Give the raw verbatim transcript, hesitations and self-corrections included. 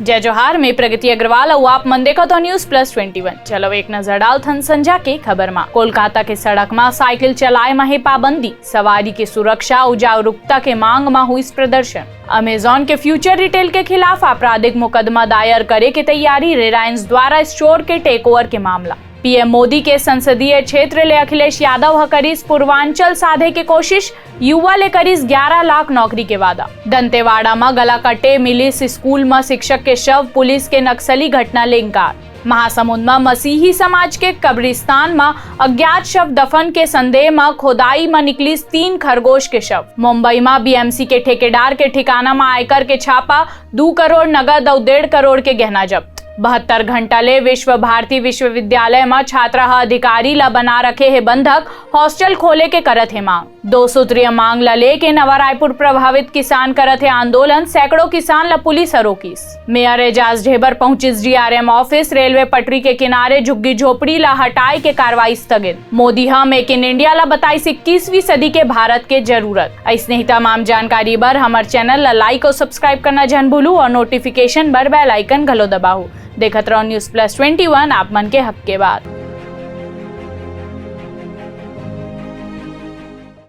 जय जोहार, मैं प्रगति अग्रवाल अउ आप मन देखत हो News Plus Twenty One। चलो एक नजर डालथन संझा के खबर मा। कोलकाता के सड़क मा साइकिल चलाए मा हे पाबंदी, सवारी के सुरक्षा अउ जागरूकता के मांग मा हुइस प्रदर्शन। Amazon के future retail के खिलाफ आपराधिक मुकदमा दायर करे के तैयारी, Reliance द्वारा store के takeover के मामला। पीएम मोदी के संसदीय क्षेत्र ले अखिलेश यादव ह करिस पूर्वांचल साधे के कोशिश, युवा ले करिस ग्यारह लाख नौकरी के वादा। दंतेवाड़ा म गला कटे मिलिस स्कूल म शिक्षक के शव, पुलिस के नक्सली घटना ले इंकार। महासमुंद म मसीही समाज के कब्रिस्तान म अज्ञात शव दफन के संदेह म खोदाई म निकलिस तीन खरगोश के शव। मुंबई म बीएमसी के ठेकेदार के ठिकाना म आयकर के छापा, दू करोड़ नगद अउ डेढ़ करोड़ के गहना जब्त। बहत्तर घंटा ले विश्व भारती विश्वविद्यालय म छात्रा ह अधिकारी ल बना रखे हे बंधक, हॉस्टल खोले के करत हे मांग। दो सूत्रीय मांग ल लेके नवा रायपुर प्रभावित किसान करत हे आंदोलन, सैकड़ों किसान ल पुलिस ह रोकिस। मेयर एजाज ढेबर पहुंचिस डीआरएम ऑफिस, रेलवे पटरी के किनारे झुग्गी झोपड़ी ल हटाए के कार्रवाई स्थगित। मोदी ह मेक इन इंडिया ल बताइस इक्कीसवीं सदी के भारत के जरूरत। अइसने ही तमाम जानकारी बर हमर चैनल ल like अउ subscribe करना झन भूलू अउ notification बर bell icon घलो दबाहू। देखत रहो News Plus Twenty One, आप मन के हक के बात।